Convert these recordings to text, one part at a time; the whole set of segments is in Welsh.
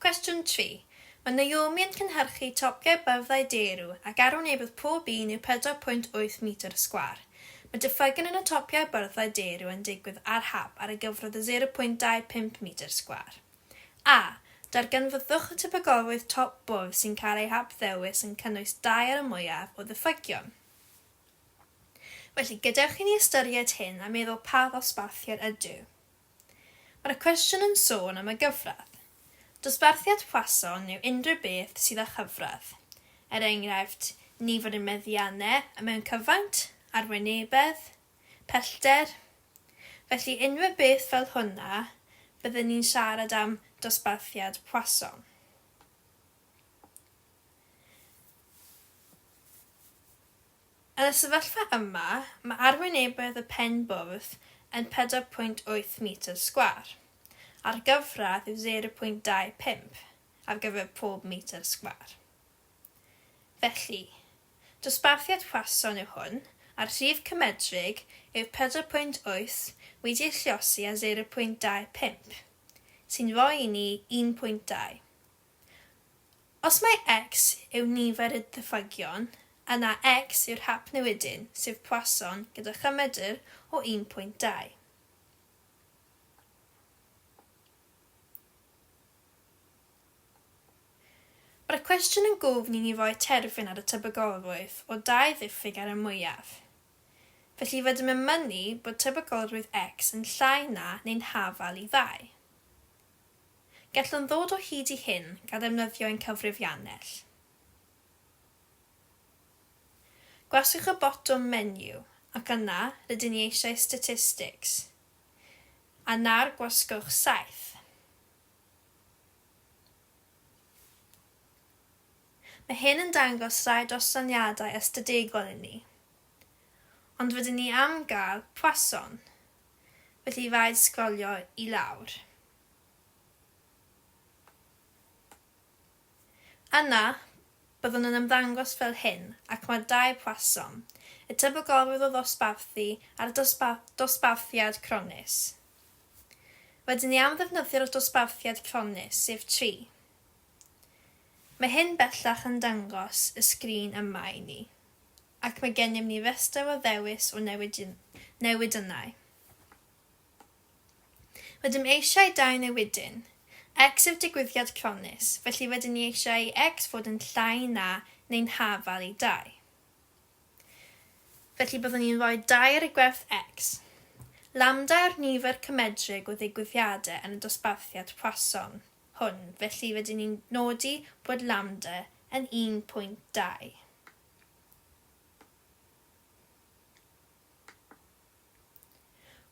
Cwestiwn 3. Mae Naomi yn cynhyrchu topiau byrddau derw ac arwynebedd pob un yw 4.8 metr sgwâr. Mae diffygion yn y topiau byrddau derw yn digwydd ar hap ar y gyfradd o 0.25 metr sgwâr. A. Darganfyddwch y tebygolrwydd top bwrdd sy'n cael ei hap-ddewis yn cynnwys dau ar y mwyaf o ddiffygion. Felly, gadewch i ni ystyried hyn a meddwl pa ddosbarthiad ydyw. Mae'r cwestiwn yn sôn am y gyfradd. Dosbarthiad Poisson yw unrhyw beth sydd â chyfradd, er enghraifft, nifer y meddiannau mewn cyfaint, arwynebedd, pellter. Felly unrhyw beth fel hwnna, bydden ni'n siarad am dosbarthiad Poisson. Yn y sefyllfa yma, mae arwynebedd y pen bwrdd yn 4.8 metr sgwâr, a'r gyfradd yw 0.25 ar gyfer pob metr sgwâr. Felly, dosbarthiad Poisson yw hwn, a'r rhif cymedrig yw 4.8 wedi ei lluosi â 0.25, sy'n rhoi i ni 1.2. Os mai X yw nifer y diffygion, yna X yw'r hapnewidyn, sef Poisson gyda chymedr o 1.2. Mae'r cwestiwn yn gofyn i ni roi terfyn ar y tebygolrwydd o dau ddiffyg ar y mwyaf. Felly rydym yn mynnu bod tebygolrwydd X yn llai na neu'n hafal i ddau. Gallwn ddod o hyd i hyn gan ddefnyddio ein cyfrifiannell. Gwasgwch y botwm Menu ac yna rydyn ni eisiau Statistics. A nawr gwasgwch 7. Mae hyn yn dangos rhai dosraniadau ystadegol i ni. Ond rydyn ni am gael Poisson, felly rhaid sgrolio i lawr. Yna, byddwn yn ymddangos fel hyn, ac mae dau Poisson, y tebygolrwydd o ddosbarthu a'r dosbarthiad cronnus. Rydyn ni am ddefnyddio'r dosbarthiad cronnus, sef 3. Mae hyn bellach yn dangos y sgrin yma i ni, ac mae gennym ni restr o ddewis o newidynnau. Rydym eisiau dau newidyn. X yw'r digwyddiad cronnus, felly rydyn ni eisiau i X fod yn llai na neu'n hafal i 2. Felly byddwn ni'n rhoi 2 ar y gwerth X. Lambda yw'r nifer cymedrig o ddigwyddiadau yn y dosbarthiad Poisson hwn, felly rydyn ni'n nodi bod lambda yn 1.2.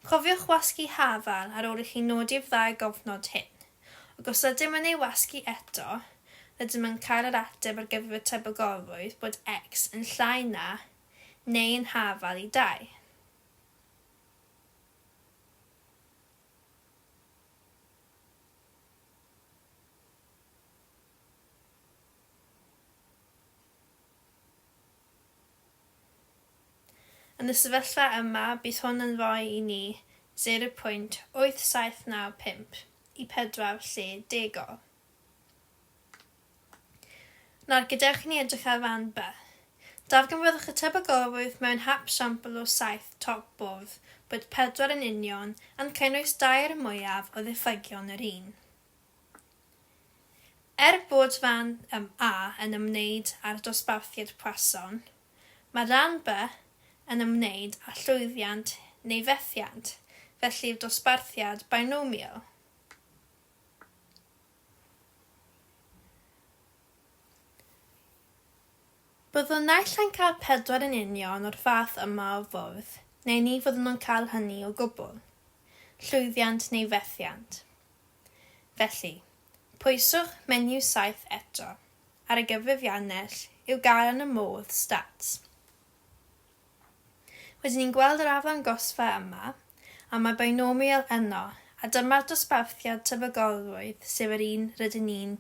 Cofiwch wasgu hafal ar ôl i chi nodi'r ddau gofnod hyn, ac os ydym yn ei wasgu eto, rydym yn cael yr ateb ar gyfer y tebygolrwydd bod X yn llai na neu yn hafal i 2. Yn y sefyllfa yma, bydd hwn yn rhoi i ni 0.8795 i 4 lle degol. Nawr, gadewch i ni edrych ar ran B. Darganfyddwch y tebygolrwydd mewn hap siampl o saith top bwrdd bod pedwar yn union yn cynnwys dair mwyaf o ddiffygion yr un. Er bod rhan A yn ymwneud â'r dosbarthiad Poisson, mae rhan B yn ymwneud â llwyddiant neu fethiant, felly'r dosbarthiad binomial. Byddwn naill ai'n cael pedwar yn union o'r fath yma o fwrdd, neu ni fyddwn yn cael hynny o gwbl. Llwyddiant neu fethiant. Felly, pwyswch menu 7 eto ar y gyfrifiannell i'w gael yn y modd Stats. Rydyn ni'n gweld yr arddangosfa yma, a mae binomial yno, a dyma'r dosbarthiad tebygolrwydd sef yr un rydyn ni'n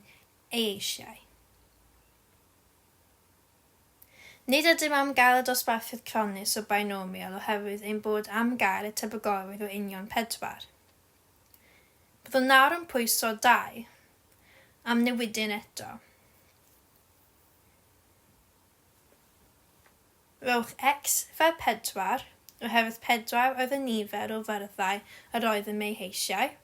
ei eisiau. Nid ydym am gael y dosbarthiad cronnus o binomial oherwydd ein bod am gael y tebygolrwydd o union pedwar. Byddwn nawr yn pwyso 2. am newidyn eto. Rhowch x fel 4, oherwydd 4 oedd y nifer o fyrddau yr oeddem eu heisiau.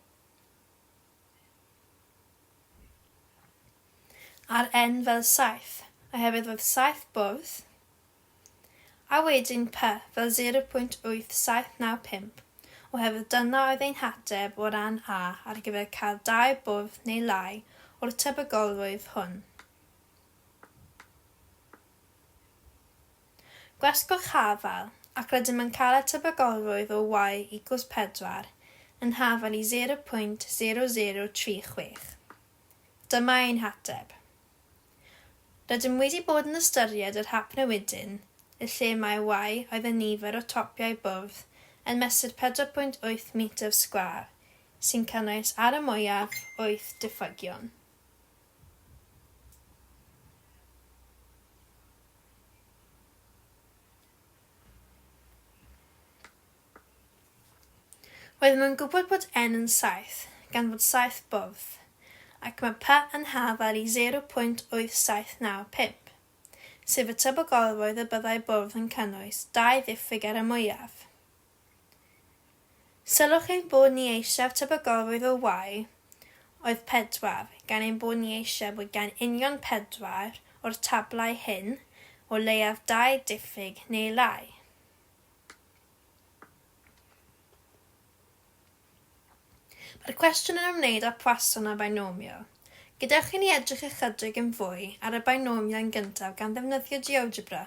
A'r n fel 7, oherwydd roedd 7 bwrdd. A wedyn p fel 0.8795, oherwydd dyna oedd ein hateb o ran a ar gyfer cael dau bwrdd neu lai o'r tebygolrwydd hwn. Gwasgwch hafal, ac rydym yn cael y tebygolrwydd o y equals 4 yn hafal i 0.0036. Dyma ein hateb. Rydym wedi bod yn ystyried yr hapnewidyn, y lle mae y oedd y nifer o topiau bwrdd yn mesur 4.8 metr sgwâr, sy'n cynnwys ar y mwyaf 8 diffygion. Roeddem yn gwybod bod n yn 7, gan fod 7 bwrdd, ac mae p yn hafal i 0.8795, sef y tebygolrwydd y byddai bwrdd yn cynnwys dau ddiffyg ar y mwyaf. Sylwch ein bod ni eisiau'r tebygolrwydd o y oedd 4, gan ein bod ni eisiau bod gan union 4 o'r tablau hyn o leiaf dau diffyg neu lai. Mae'r cwestiwn yn ymwneud â Poisson a binomial. Gadewch i ni edrych ychydig yn fwy ar y binomial yn gyntaf gan ddefnyddio GeoGebra.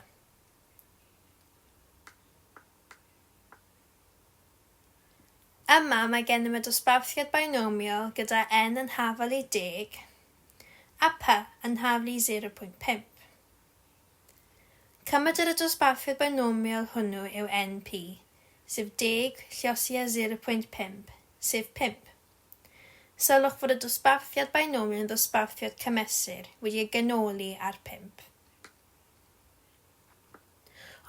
Yma mae gennym y dosbarthiad binomial gyda n yn hafal i deg a p yn hafal i 0.5. Cymedr y dosbarthiad binomial hwnnw yw NP, sef deg lluosi â 0.5, sef 5. Sylwch fod y dosbarthiad binomial yn ddosbarthiad cymesur wedi ei ganoli ar 5.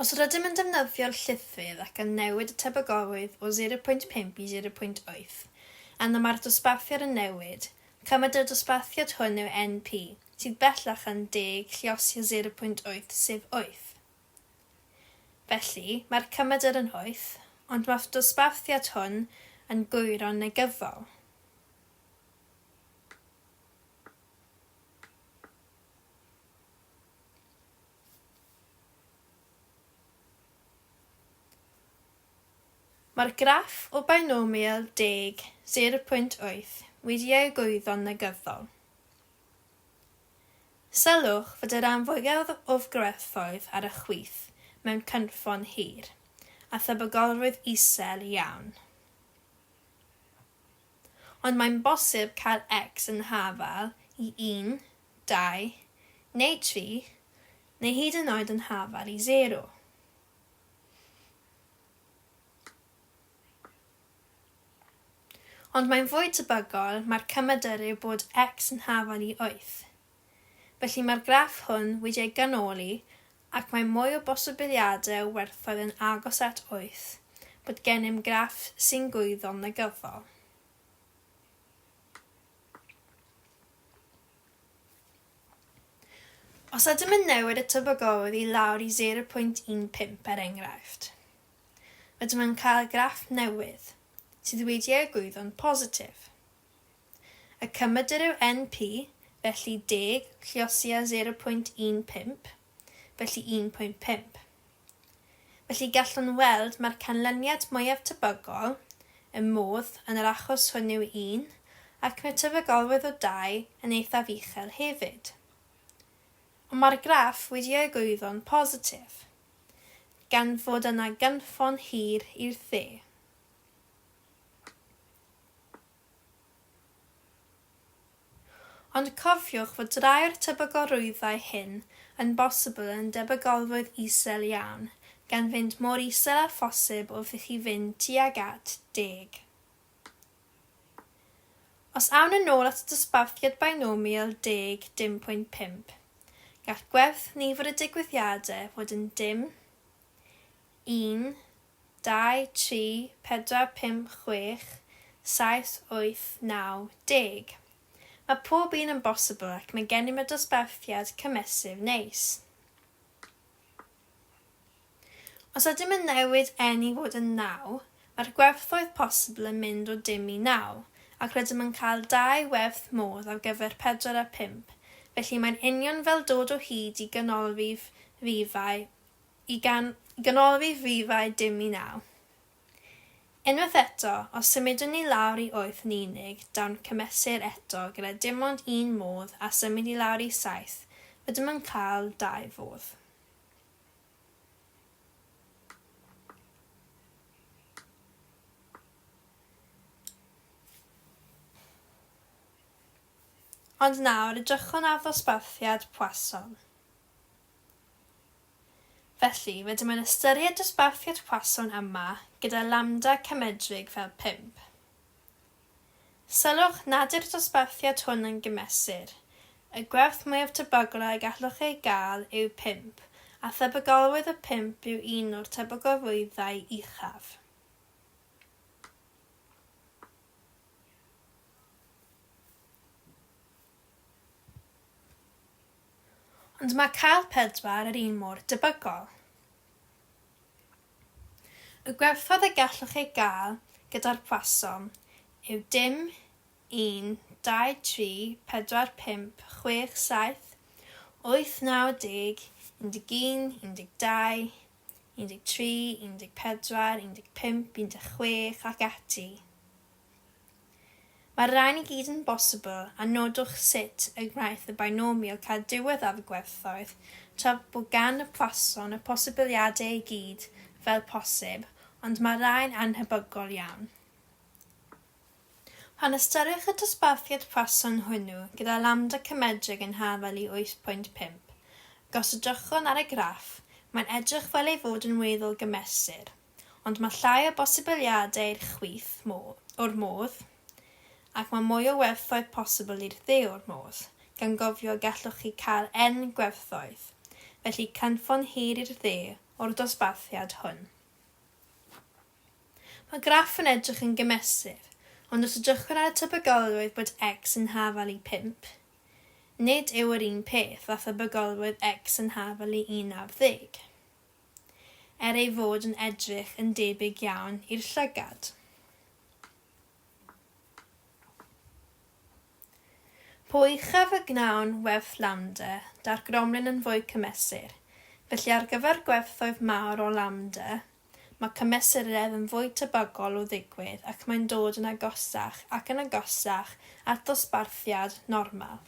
Os rydym yn defnyddio'r llithrydd ac yn newid y tebygolrwydd o 0.5 i 0.8, yna mae'r dosbarthiad yn newid, Cymedr y dosbarthiad hwn yw NP, sydd bellach yn deg lluosi 0.8, sef 8. Felly, mae'r cymedr yn 8, ond mae'r dosbarthiad hwn yn gwyro'n negyddol. Mae'r graff o binomial deg 0.8 wedi ei ogwyddo'n negyddol. Sylwch fod y rhan fwyaf o'r gwerthoedd ar y chwith mewn cynffon hir, a thebygolrwydd isel iawn. Ond mae'n bosib cael x yn hafal i 1, 2, neu 3, neu hyd yn oed yn hafal i 0. Ond mae'n fwy tebygol mai'r cymedr yw bod x yn hafal i 8. Felly mae'r graff hwn wedi ei ganoli ac mae mwy o bosibiliadau o werthoedd yn agos at 8 bod gennym graff sy'n gwyddon negyddol. Os ydym yn newid y tebygolrwydd i lawr i 0.15 er enghraifft, rydym yn cael graff newydd, sydd wedi ei ogwyddo'n positif. Y cymedr yw NP, felly deg lluosi â 0.15, felly 1.5. Felly gallwn weld mai'r canlyniad mwyaf tebygol, y modd, yn yr achos hwn yw 1, ac mae'r tebygolrwydd o 2 yn eithaf uchel hefyd. Ond mae'r graff wedi ei ogwyddo'n positif, gan fod yna gynffon hir i'r dde. Ond cofiwch fod rhai o'r tebygolrwyddau hyn yn bosibl yn debygolrwydd isel iawn, gan fynd mor isel â phosib wrth i chi fynd tuag at deg. Os awn yn ôl at y dosbarthiad binomial deg dim pwynt pump, gall gwerth nifer y digwyddiadau fod yn dim, un, 2, 3, 4, 5, 6, 7, 8, 9, deg. Mae pob un yn bosibl ac mae gennym y dosbarthiad cymesur neis. Os ydym yn newid n i fod yn 9, mae'r gwerthoedd posibl yn mynd o dim i 9, ac rydym yn cael dau werth modd ar gyfer 4 a 5, felly mae'n union fel dod o hyd i ganolrif rifau i gan ganolrif rifau dim i 9. Unwaith eto, os symudwn ni lawr i wyth yn unig, daw'n cymesur eto gyda dim ond un modd a symud i lawr i saith, rydym yn cael dau fodd. Ond nawr, edrychwn ar ddosbarthiad Poisson. Felly, rydym yn ystyried dosbarthiad Poisson yma gyda lambda cymedrig fel 5. Sylwch nad yw'r dosbarthiad hwn yn gymesur. Y gwerth mwyaf tebygol y gallwch ei gael yw 5, a thebygolrwydd y 5 yw un o'r tebygolrwyddau uchaf. Ond mae cael pedwar yr un mor debygol. Y gwerthoedd y gallwch ei gael gyda'r Poisson yw dim, 1, 2, 3, 4, 5, 6, 7, 8, 9, 10, 11, 12, 13, 14, 15, 16 ac ati. Mae'r rhain i gyd yn bosibl a nodwch sut y gwnaeth y binomial cael diwedd ar y gwerthoedd, tra bod gan y Poisson y posibiliadau i gyd fel posib, ond mae'r rhain annhebygol iawn. Pan ystyriwch y dosbarthiad Poisson hwnnw gyda lambda cymedrig yn hafal i 8.5, ac os edrychwn ar y graff, mae'n edrych fel ei fod yn weddol gymesur. Ond mae llai o bosibiliadau i'r chwith o'r modd, ac mae mwy o werthoedd posibl i'r dde o'r modd, gan gofio y gallwch chi cael N gwerthoedd, felly cynffon hir i'r dde o'r dosbarthiad hwn. Mae graff yn edrych yn gymesur, ond os edrychwn ar y tebygolrwydd bod x yn hafal i 5, nid yw yr un peth â thebygolrwydd x yn hafal i 11. er ei fod yn edrych yn debyg iawn i'r llygad. Po uchaf y gwnawn werth lambda, daw'r gromlin yn fwy cymesur, felly ar gyfer gwerthoedd mawr o lambda, mae cymesuredd yn fwy tebygol o ddigwydd ac mae'n dod yn agosach ac yn agosach at ddosbarthiad normal.